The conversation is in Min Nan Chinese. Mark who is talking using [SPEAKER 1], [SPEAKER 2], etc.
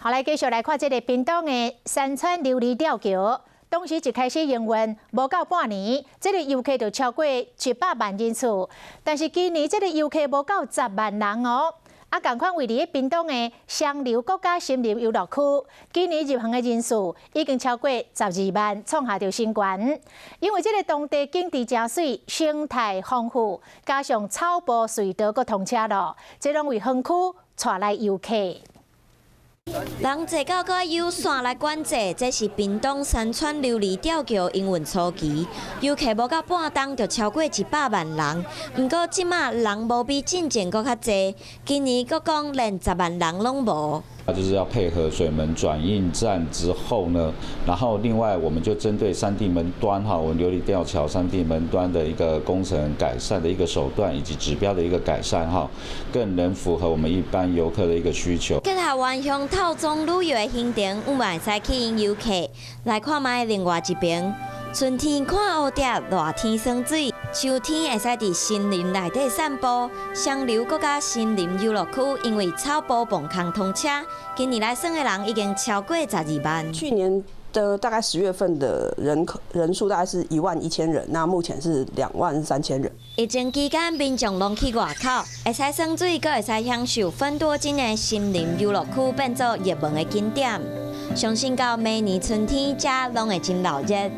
[SPEAKER 1] 好，來繼續來看這个屏東的山川琉璃吊橋。當時一開始營運，無夠半年，這个遊客就超過100萬人次。但是今年這个遊客無夠10萬人哦。啊，仝款位佇屏東的雙流國家森林遊樂區，今年入園的人數已經超過12萬，創下著新高。因為這个當地景緻誠媠，生態豐富，加上草埔隧道閣通車路，這攏為園區帶來遊客。
[SPEAKER 2] 人濟到閣有線來管制，這是屏東山川琉璃吊橋營運初期，遊客無夠半冬就超過100萬人。毋過這馬人無比進前閣較濟，今年閣講連10萬人攏無。
[SPEAKER 3] 那就是要配合水門轉運站之後呢，然後另外我們就針對三地門端哈，我們琉璃吊橋三地門端的一個工程改善的一個手段以及指標的一個改善哈，更能符合我們一般遊客的一個需求。
[SPEAKER 2] 結合原鄉透棕旅遊的行程，有嘛會使吸引遊客來看覓另外一邊。春天看蝴蝶，熱天耍水，秋天會使佇森林內底散步。雙流國家森林遊樂區因為草埔磅空通車，今年來耍的人已經超過12萬。
[SPEAKER 4] 去年的大概10月份的人口人數大概是1萬1千人，那目前是2萬3千人。
[SPEAKER 2] 疫情期間，民眾攏去外口，會使耍水，閣會使享受芬多精的森林遊樂區，變做熱門的景點。相信到明年春天，遮攏會真鬧熱。